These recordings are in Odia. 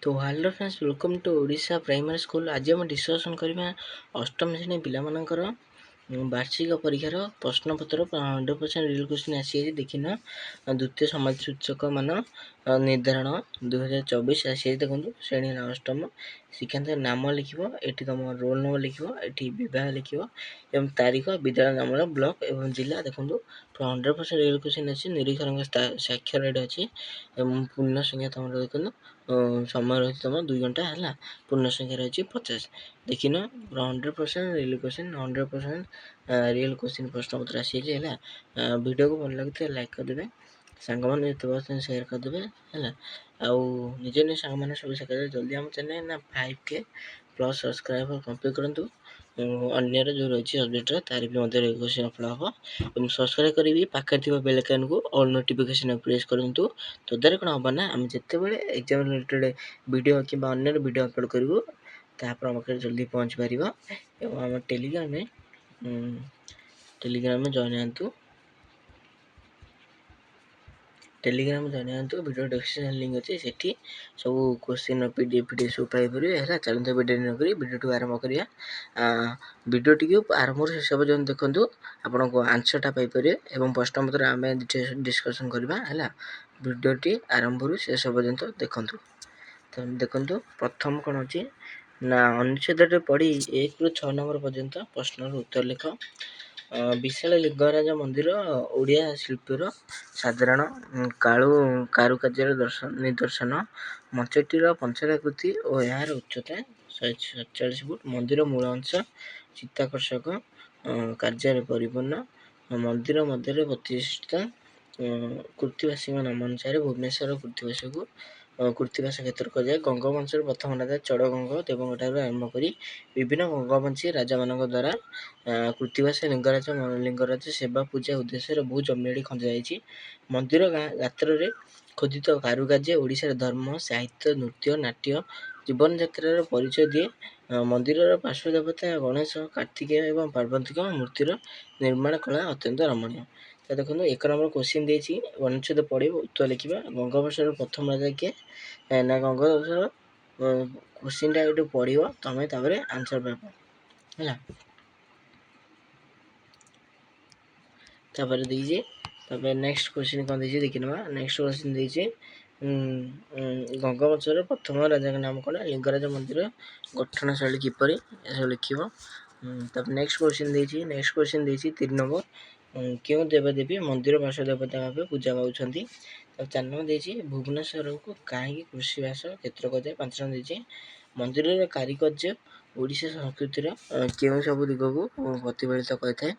ତ Hello friends, welcome to Odisha Primary School। ଆଜି ଆମେ ଡିସ୍କସନ୍ କରିବା ଅଷ୍ଟମ ଶ୍ରେଣୀ ପିଲାମାନଙ୍କର ବାର୍ଷିକ ପରୀକ୍ଷାର ପ୍ରଶ୍ନପତ୍ର। 100% ରିଅଲ୍ କ୍ୱେଶ୍ଚିନ୍ ଆସିଯାଇଛି, ଦେଖିନ। ଦ୍ୱିତୀୟ ସମାଜ ସୂଚକ ମାନ ନିର୍ଦ୍ଧାରଣ 2024 ଆସିଯାଇଛି। ଦେଖନ୍ତୁ, ଶ୍ରେଣୀ ହେଲା ଅଷ୍ଟମ। ଶିକ୍ଷାନ୍ତ ନାମ ଲେଖିବ ଏଠି, ତୁମ ରୋଲ୍ ନମ୍ବର ଲେଖିବ ଏଠି, ବିଭାଗ ଲେଖିବ ଏବଂ ତାରିଖ, ବିଦ୍ୟାଳୟ ନାମର, ବ୍ଲକ ଏବଂ ଜିଲ୍ଲା। ଦେଖନ୍ତୁ, 100% ରିଅଲ୍ କ୍ୱେଶ୍ଚିନ୍ ଅଛି। ନିରୀକ୍ଷକଙ୍କ ସ୍ୱାକ୍ଷର ଏଠି ଅଛି ଏବଂ ପୂର୍ଣ୍ଣ ସଂଖ୍ୟା ତୁମର, ଦେଖନ୍ତୁ, ସମୟ ରହିଛି ତୁମ 2 ଘଣ୍ଟା ହେଲା। ପୂର୍ଣ୍ଣ ସଂଖ୍ୟା ରହିଛି 50। ଦେଖିନ, 100% real question, 100% real question ପ୍ରଶ୍ନପତ୍ର ଆସିଯାଇଛି ହେଲା। ଭିଡ଼ିଓକୁ ଭଲ ଲାଗୁଥିଲେ ଲାଇକ୍ କରିଦେବେ, ସାଙ୍ଗମାନେ ଯେତେ ଅଛନ୍ତି ସେୟାର କରିଦେବେ ହେଲା। ଆଉ ନିଜ ନିଜ ସାଙ୍ଗମାନେ ସବୁ ସେୟାର କରିଦେବେ। ଜଲ୍ଦି ଆମ ଚ୍ୟାନେଲ୍ ନା 5K+ subscriber complete କରନ୍ତୁ। ଅନ୍ୟର ଯେଉଁ ରହିଛି ସବଜେକ୍ଟର, ତାର ବି ମଧ୍ୟ କ୍ୱେଶ୍ଚିନ୍ ଅପଲୋଡ଼ ହେବ। ଏବଂ ସବସ୍କ୍ରାଇବ୍ କରିବି ପାଖରେ ଥିବା ବେଲ୍ ଆଇକନ୍କୁ ଅଲ୍ ନୋଟିଫିକେସନ୍ ପ୍ରେସ୍ କରନ୍ତୁ। ତଦ୍ୱାରା କ'ଣ ହେବ ନା, ଆମେ ଯେତେବେଳେ ଏକ୍ଜାମ୍ ରିଲେଟେଡ଼ ଭିଡ଼ିଓ କିମ୍ବା ଅନ୍ୟର ଭିଡ଼ିଓ ଅପଲୋଡ଼ କରିବୁ, ତାହା ଆପଣ ପାଖରେ ଜଲ୍ଦି ପହଞ୍ଚି ପାରିବ। ଏବଂ ଆମ ଟେଲିଗ୍ରାମରେ ଜଏନ୍ ହୁଅନ୍ତୁ, ଟେଲିଗ୍ରାମ ଜଏନ୍ ହୁଅନ୍ତୁ। ଭିଡ଼ିଓ ଡିସ୍କ୍ରିପ୍ସନ୍ ଲିଙ୍କ୍ ଅଛି, ସେଠି ସବୁ କୋଶ୍ଚିନ୍ର ପିଡିଏଫ୍ ସବୁ ପାଇପାରିବେ ହେଲା। ଚାଲନ୍ତୁ, ଏବେ ଡେରି ନକରି ଭିଡ଼ିଓଟିକୁ ଆରମ୍ଭ କରିବା। ଭିଡ଼ିଓଟିକୁ ଆରମ୍ଭରୁ ଶେଷ ପର୍ଯ୍ୟନ୍ତ ଦେଖନ୍ତୁ, ଆପଣଙ୍କୁ ଆନ୍ସର୍ଟା ପାଇପାରିବେ ଏବଂ ପ୍ରଶ୍ନପତ୍ର ଆମେ ଡିସ୍କସନ୍ କରିବା ହେଲା। ଭିଡ଼ିଓଟି ଆରମ୍ଭରୁ ଶେଷ ପର୍ଯ୍ୟନ୍ତ ଦେଖନ୍ତୁ। ତ ଦେଖନ୍ତୁ, ପ୍ରଥମ କ'ଣ ଅଛି ନା, ଅନୁଚ୍ଛେଦରେ ପଢ଼ି 1ରୁ 6 ନମ୍ବର ପର୍ଯ୍ୟନ୍ତ ପ୍ରଶ୍ନର ଉତ୍ତର ଲେଖ। ବିଶାଳ ଲିଙ୍ଗରାଜ ମନ୍ଦିର ଓଡ଼ିଆ ଶିଳ୍ପୀର ସାଧାରଣ କାରୁକାର୍ଯ୍ୟର ନିଦର୍ଶନ। ମଞ୍ଚଟିର ପଞ୍ଚାକୃତି ଓ ଏହାର ଉଚ୍ଚତା 147 ଫୁଟ। ମନ୍ଦିର ମୂଳ ଅଂଶ ଚିତ୍ତାକର୍ଷକ କାର୍ଯ୍ୟରେ ପରିପୂର୍ଣ୍ଣ। ମନ୍ଦିର ମଧ୍ୟରେ ପ୍ରତିଷ୍ଠିତ କୃତ୍ତିବାସୀଙ୍କ ନାମ ଅନୁସାରେ ଭୁବନେଶ୍ୱର କୃତ୍ତିବାସ କ୍ଷେତ୍ର କୁହାଯାଏ। ଗଙ୍ଗବଂଶର ପ୍ରଥମ ରାଜା ଚୋଡ଼ଗଙ୍ଗ ଦେବଙ୍କ ଠାରୁ ଆରମ୍ଭ କରି ବିଭିନ୍ନ ଗଙ୍ଗବଂଶୀ ରାଜାମାନଙ୍କ ଦ୍ୱାରା କୃତ୍ତିବାସ ଲିଙ୍ଗରାଜ ସେବା ପୂଜା ଉଦ୍ଦେଶ୍ୟରେ ବହୁ ଜମିବାଡ଼ି ଖଞ୍ଜା ଯାଇଛି। ମନ୍ଦିର ଗାତ୍ରରେ ଖୋଦିତ କାରୁକାର୍ଯ୍ୟ ଓଡ଼ିଶାର ଧର୍ମ, ସାହିତ୍ୟ, ନୃତ୍ୟ, ନାଟ୍ୟ, ଜୀବନଯାତ୍ରାର ପରିଚୟ ଦିଏ। ମନ୍ଦିରର ପାର୍ଶ୍ୱ ଦେବତା ଗଣେଶ, କାର୍ତ୍ତିକେୟ ଏବଂ ପାର୍ବତୀଙ୍କ ମୂର୍ତ୍ତିର ନିର୍ମାଣ କଳା ଅତ୍ୟନ୍ତ ରମଣୀୟ। ତ ଦେଖନ୍ତୁ, 1 ନମ୍ବର କୋଶ୍ଚିନ୍ ଦେଇଛି, ଅନୁଚ୍ଛେଦ ପଢ଼ିବ, ଉତ୍ତର ଲେଖିବା। ଗଙ୍ଗବଂଶର ପ୍ରଥମ ରାଜା କିଏ ନା, ଗଙ୍ଗବଂଶର କୋଶ୍ଚିନ୍ଟା ଏଇଠୁ ପଢ଼ିବ ତମେ, ତାପରେ ଆନ୍ସର୍ ପାଇବ ହେଲା। ତାପରେ ଦେଇଛି, ତାପରେ ନେକ୍ସଟ କୋଶ୍ଚିନ୍ କ'ଣ ଦେଇଛି ଦେଖିନେବା। ନେକ୍ସଟ କୋଶ୍ଚିନ୍ ଦେଇଛି, ଗଙ୍ଗବଂଶର ପ୍ରଥମ ରାଜାଙ୍କ ନାମ କ'ଣ? ଲିଙ୍ଗରାଜ ମନ୍ଦିର ଗଠନ ଶୈଳୀ କିପରି? ଏସବୁ ଲେଖିବ। ତାପରେ ନେକ୍ସଟ କୋଶ୍ଚିନ୍ ଦେଇଛି, ନେକ୍ସଟ କୋଶ୍ଚିନ୍ ଦେଇଛି 3 ନମ୍ବର, କେଉଁ ଦେବାଦେବୀ ମନ୍ଦିର ପାର୍ଶ୍ୱ ଦେବତା ଭାବେ ପୂଜା ପାଉଛନ୍ତି? ତାପରେ 4 ନମ୍ବର ଦେଇଛି, ଭୁବନେଶ୍ୱରକୁ କାହିଁକି କୃଷିବାସ କ୍ଷେତ୍ର କୁହାଯାଏ? 5 ନମ୍ବର ଦେଇଛି, ମନ୍ଦିରର କାରୁକାର୍ଯ୍ୟ ଓଡ଼ିଶା ସଂସ୍କୃତିର କେଉଁ ସବୁ ଦିଗକୁ ପ୍ରତିଫଳିତ କରିଥାଏ?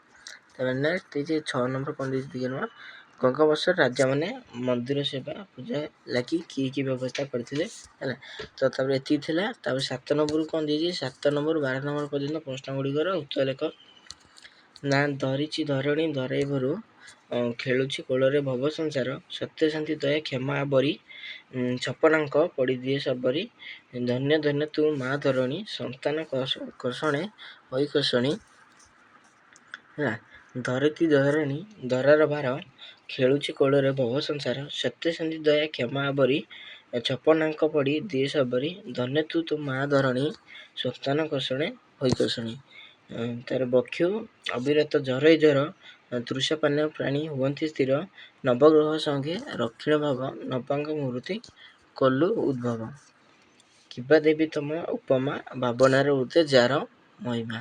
ତାପରେ ନେକ୍ସଟ ଦେଇଛି 6 ନମ୍ବର, କ'ଣ ଦେଇଛି ଦେଖିନେବା। ଗଙ୍ଗବଂଶର ରାଜାମାନେ ମନ୍ଦିର ସେବା ପୂଜା ଲାଗି କି କି ବ୍ୟବସ୍ଥା କରିଥିଲେ ହେଲା। ତ ତାପରେ ଏତିକି ଥିଲା। ତାପରେ 7 ନମ୍ବରକୁ କ'ଣ ଦେଇଛି? 7 ନମ୍ବର 12 ନମ୍ବର ପର୍ଯ୍ୟନ୍ତ ପ୍ରଶ୍ନ ଗୁଡ଼ିକର ଉତ୍ତର ଲେଖ। ନା, ଧରିଛି ଧରଣୀ ଧରେଇ ଭରୁ, ଖେଳୁଛି କୋଳରେ ଭବ ସଂସାର, ସତ୍ୟ ଶାନ୍ତି ଦୟା କ୍ଷମା ଆବରି, ଛପନାଙ୍କ ପଡ଼ିଦିଏ ସବରି, ଧନ୍ୟ ଧନ୍ୟ ତୁ ମା ଧରଣୀ, ସନ୍ତାନ କଷଣେ ହୋଇ କଷଣୀ ହେଲା। ଧରିତି ଧରଣୀ ଧରାର ଭାର, ଖେଳୁଛି କୋଳରେ ଭବ ସଂସାର, ସତ୍ୟ ଶାନ୍ତି ଦୟା କ୍ଷମା ଆବରି, ଛପନାଙ୍କ ପଡ଼ି ଦିଏ ସବରି, ଧନ୍ୟ ତୁ ତୋ ମା ଧରଣୀ, ସନ୍ତାନ କଷଣେ ହୋଇ କଷଣୀ। ତାର ବକ୍ଷୁ ଅବିରତ ଝରଇ ଝର, ତୃଷା ପାନୀୟ ପ୍ରାଣୀ ହୁଅନ୍ତି ସ୍ଥିର, ନବଗ୍ରହ ସଙ୍ଗେ ରକ୍ଷିଣ ଭାବ, ନବାଙ୍ଗ ମୂର୍ତ୍ତି କଲୁ ଉଦ୍ଭବ, କିବା ଦେବୀ ତମ ଉପମା, ଭାବନାରେ ଉର୍ଦ୍ଧ୍ୱେ ଯାର ମହିମା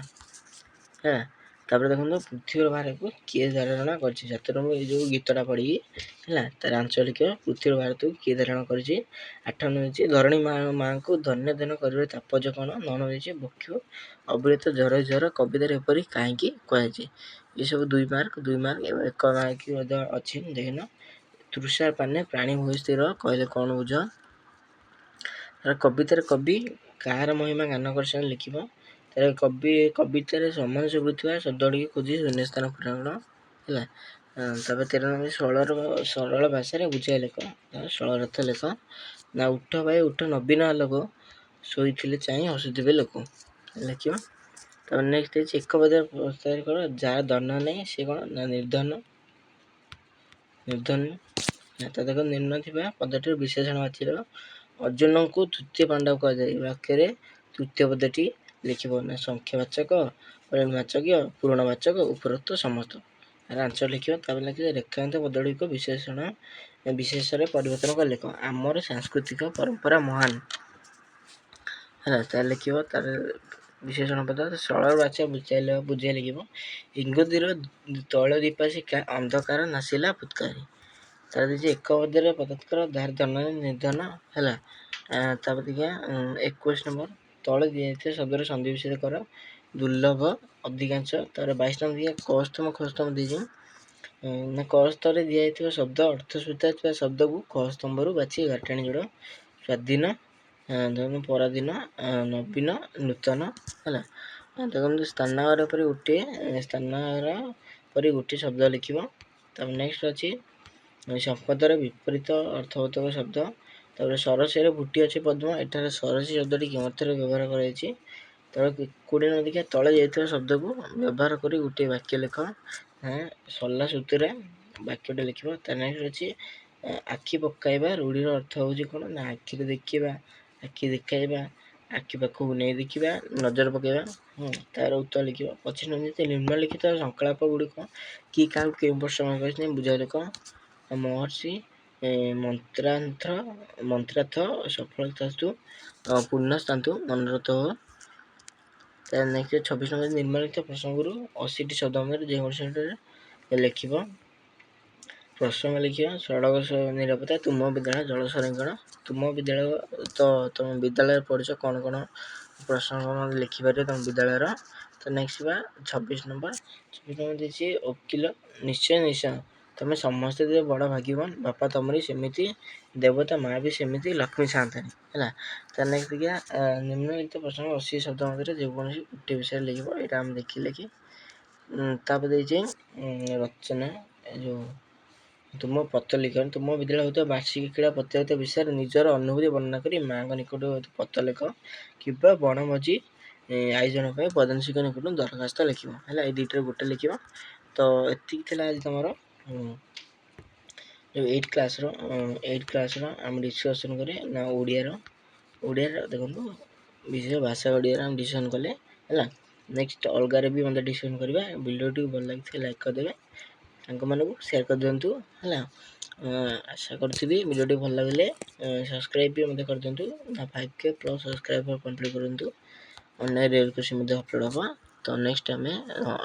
ହେଲା। ତାପରେ ଦେଖନ୍ତୁ, ପୃଥିବୀର ଭାରକୁ କିଏ ଧାରଣ କରିଛି? 7 ନମ୍ବର, ଏଇ ଯେଉଁ ଗୀତଟା ପଢ଼ିକି ହେଲା, ତାର ଆନ୍ସର ଲେଖିବ। ପୃଥିବୀର ଭାରତକୁ କିଏ ଧାରଣ କରିଛି? 8 ନମ୍ବର ହେଇଛି, ଧରଣୀ ମା ମାଙ୍କୁ ଧନ୍ୟ ଧନ୍ୟ କରିବାର ତାତ୍ପର୍ଯ୍ୟ କ'ଣ? 9 ନମ୍ବର ହେଇଛି, ବକ୍ଷୁ ଅବିରତ ଝର ଝର କବିତାରେ ଏପରି କାହିଁକି କୁହାଯାଇଛି? ଏସବୁ 2 ମାର୍କ, 2 ମାର୍କ ଏବଂ 1 ମାର୍କ ମଧ୍ୟ ଅଛି, ଦେଖିନ। ତୃଷା ପାନେ ପ୍ରାଣୀ ହୁଏ ସ୍ଥିର କହିଲେ କ'ଣ ବୁଝ? ତାର କବିତାରେ କବି କାହାର ମହିମା ଗାନ କରିଛନ୍ତି ଲେଖିବ। ତାର କବିତାରେ ସମାନ ଶୁଭୁଥିବା ଶବ୍ଦ ଗୁଡ଼ିକୁ ଖୋଜି ଶୂନ୍ୟସ୍ଥାନ ପୂରଣ ହେଲା। ତାପରେ 13 ନମ୍ବର, ସରଳ ଭାଷାରେ ବୁଝାଇ ଲେଖ, ସରଳାର୍ଥ ଲେଖ। ନା, ଉଠ ଭାଇ ଉଠ ନବୀନ ଆଲୋକ, ଶୋଇଥିଲେ ଚାହିଁ ହସୁଥିବେ ଲୋକ, ଲେଖିବ। ତାପରେ ନେକ୍ସଟ ହେଇଛି, ଏକ ପଦରେ ପ୍ରସ୍ତାବ କର, ଯାହାର ଧନ ନାହିଁ ସେ କ'ଣ ନା ନିର୍ଦ୍ଧନ, ନିର୍ଦ୍ଧନ। ତା ଦେଖ, ନିମ୍ନ ଥିବା ପଦଟିର ବିଶେଷଣ ବାଛିବ। ଅର୍ଜୁନଙ୍କୁ ତୃତୀୟ ପାଣ୍ଡବ କୁହାଯାଏ, ବାକ୍ୟରେ ତୃତୀୟ ପଦଟି ଲେଖିବ। ନା ସଂଖ୍ୟାବାଚକ, ପରିମାଣବାଚକ, ପୂରଣବାଚକ, ଉପରୋକ୍ତ ସମସ୍ତ। ଏହାର ଆନ୍ସର ଲେଖିବ। ତାପରେ ଲେଖିବ ରେଖାଙ୍କିତ ପଦଗୁଡ଼ିକ ବିଶେଷଣ ବିଶେଷରେ ପରିବର୍ତ୍ତନ କରି ଲେଖ। ଆମର ସାଂସ୍କୃତିକ ପରମ୍ପରା ମହାନ, ହେଲା। ତାର ଲେଖିବ ତାର ବିଶେଷଣ ପଦ। ସରଳ ବାକ୍ୟ ବୁଝାଇଲେ ବୁଝାଇ ଲେଖିବ। ଇଙ୍ଗତିର ତୈଳ ଦୀପା ଶିଖା ଅନ୍ଧକାର ନାସିଲା ଫୁତ୍କାରି। ତାର ଦେଇଛି ଏକ ପଦରେ ପଦାର୍ଥର ଧାର ଧନ ନିର୍ଧନ, ହେଲା। ତାପରେ ଦେଖିବା 21 ନମ୍ବର, ତଳେ ଦିଆଯାଇଥିବା ଶବ୍ଦର ସନ୍ଧି ବିଚ୍ଛେଦ କର। ଦୁର୍ଲଭ, ଅଧିକାଂଶ। ତାପରେ 22 ନମ୍ବର ଦେଖିବା କ ସ୍ତମ୍ଭ ଖ ସ୍ତମ୍ଭ ଦେଇଛି। ନା କ ସ୍ତରରେ ଦିଆଯାଇଥିବା ଶବ୍ଦ ଅର୍ଥ ସୂଚାଉଥିବା ଶବ୍ଦକୁ ଖ ସ୍ତମ୍ଭରୁ ବାଛି ଗାରଟାଣି ଯୋଡ଼। ସ୍ୱାଧୀନ, ପରାଧୀନ, ନବୀନ, ନୂତନ, ହେଲା। ଦେଖନ୍ତୁ ସ୍ଥାନାର ପରି ଗୋଟିଏ ସ୍ଥାନାର ପରି ଗୋଟିଏ ଶବ୍ଦ ଲେଖିବ। ତାପରେ ନେକ୍ସଟ ଅଛି ସମ୍ପଦର ବିପରୀତ ଅର୍ଥବୋଧକ ଶବ୍ଦ। ତାପରେ ସରସୀରେ ଫୁଟି ଅଛି ପଦ୍ମ, ଏଠାରେ ସରସୀ ଶବ୍ଦଟି କେଉଁ ଅର୍ଥରେ ବ୍ୟବହାର କରାଯାଇଛି? ତାପରେ 20 ନମ୍ବର ଦେଖିବା ତଳେ ଯାଇଥିବା ଶବ୍ଦକୁ ବ୍ୟବହାର କରି ଗୋଟିଏ ବାକ୍ୟ ଲେଖ। ସଲା ସୁତୁରା ବାକ୍ୟଟା ଲେଖିବ। ତା ନେକ୍ସଟ ଅଛି ଆଖି ପକାଇବା ରୂଢ଼ିର ଅର୍ଥ ହେଉଛି କ'ଣ? ନା ଆଖିରେ ଦେଖିବା, ଆଖି ଦେଖାଇବା, ଆଖି ପାଖକୁ ନେଇ ଦେଖିବା, ନଜର ପକାଇବା। ତାର ଉତ୍ତର ଲେଖିବ। 25 ନମ୍ବର ନିମ୍ନଲିଖିତ ସଂକଳ୍ପ ଗୁଡ଼ିକ କି କାହାକୁ କେଉଁ ପ୍ରଶ୍ନ କରିଛନ୍ତି ବୁଝାଇ ଲେଖ। ମହର୍ଷି, ମନ୍ତ୍ରାନ୍ଥ, ମନ୍ତ୍ରାର୍ଥ, ସଫଳତାସ୍ତୁ, ପୂର୍ଣ୍ଣସ୍ଥାନ୍ତୁ, ମନୋରଥ। ତାର ନେକ୍ସଟ 26 ନମ୍ବର ନିମ୍ନଲିଖିତ ପ୍ରସଙ୍ଗରୁ 80ଟି ଶବ୍ଦ ମଧ୍ୟରେ ଯେକୌଣସି ଲେଖିବ। ପ୍ରସଙ୍ଗ ଲେଖିବା ସଡ଼କ ନିରାପତ୍ତା, ତୁମ ବିଦ୍ୟାଳୟ ଜଳ ସଂରକ୍ଷଣ। ତୁମ ବିଦ୍ୟାଳୟ ତ ତୁମ ବିଦ୍ୟାଳୟରେ ପଢ଼ୁଛ କ'ଣ କ'ଣ ପ୍ରସଙ୍ଗ ଲେଖିପାରିବ ତୁମ ବିଦ୍ୟାଳୟର। ତ ନେକ୍ସଟ ଯିବା 26 ନମ୍ବର। 26 ନମ୍ବର ଦେଇଛି ଓକିଲ, ନିଶ୍ଚୟ ନିଶ୍ଚୟ ତୁମେ ସମସ୍ତେ ଯେ ବଡ଼ ଭାଗ୍ୟବାନ, ବାପା ତମରି ସେମିତି ଦେବତା, ମା ବି ସେମିତି ଲକ୍ଷ୍ମୀ ସାଆନ୍ତାଣୀ, ହେଲା। ତା ନେକ୍ସଟ ଦେଖିବା ନିମ୍ନଲିଖିତ ପ୍ରସଙ୍ଗ 80 ଶବ୍ଦ ମଧ୍ୟରେ ଯେକୌଣସି ଗୋଟିଏ ବିଷୟରେ ଲେଖିବ। ଏଇଟା ଆମେ ଦେଖିଲେ କି। ତାପରେ ଦେଇଛି ରଚନା ଏ ଯେଉଁ ତୁମ ପତ୍ର ଲିଖନ, ତୁମ ବିଦ୍ୟାଳୟ ହେଉଥିବା ବାର୍ଷିକ କ୍ରୀଡ଼ା ପ୍ରତିଯୋଗିତା ବିଷୟରେ ନିଜର ଅନୁଭୂତି ବର୍ଣ୍ଣନା କରି ମାଆଙ୍କ ନିକଟକୁ ପତ୍ର ଲେଖ, କିମ୍ବା ବଣଭୋଜି ଆୟୋଜନ ପାଇଁ ପ୍ରଧାନ ଶିକ୍ଷକ ନିକଟରୁ ଦରଖାସ୍ତ ଲେଖିବ, ହେଲା। ଏଇ ଦୁଇଟାରୁ ଗୋଟେ ଲେଖିବ। ତ ଏତିକି ଥିଲା ଆଜି ତୁମର ଯେଉଁ ଏଇଟ୍ କ୍ଲାସ୍ର ଆମେ ଡିସ୍କସନ୍ କରେ ନା ଓଡ଼ିଆର, ଓଡ଼ିଆର ଦେଖନ୍ତୁ ବିଶେଷ ଭାଷା ଓଡ଼ିଆର ଆମେ ଡିସ୍କସନ୍ କଲେ, ହେଲା। ନେକ୍ସଟ ଅଲଗାରେ ବି ମଧ୍ୟ ଡିସ୍କସନ୍ କରିବା। ଭିଡ଼ିଓଟିକୁ ଭଲ ଲାଗିଥିଲେ ଲାଇକ୍ କରିଦେବେ, ସାଙ୍ଗମାନଙ୍କୁ ସେୟାର କରିଦିଅନ୍ତୁ, ହେଲା। ଆଶା କରୁଥିବି ଭିଡ଼ିଓଟି ଭଲ ଲାଗିଲେ ସବସ୍କ୍ରାଇବ୍ ବି ମଧ୍ୟ କରିଦିଅନ୍ତୁ, ନା 5K plus subscriber complete କରନ୍ତୁ। ଅନ୍ୟ ରେଲ୍ କୋଶ୍ଚିନ୍ ମଧ୍ୟ ଅପଲୋଡ଼ ହେବ। ତ ନେକ୍ସଟ ଆମେ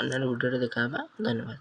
ଅନ୍ୟାନ୍ୟ ଭିଡ଼ିଓରେ ଦେଖା ହେବା। ଧନ୍ୟବାଦ।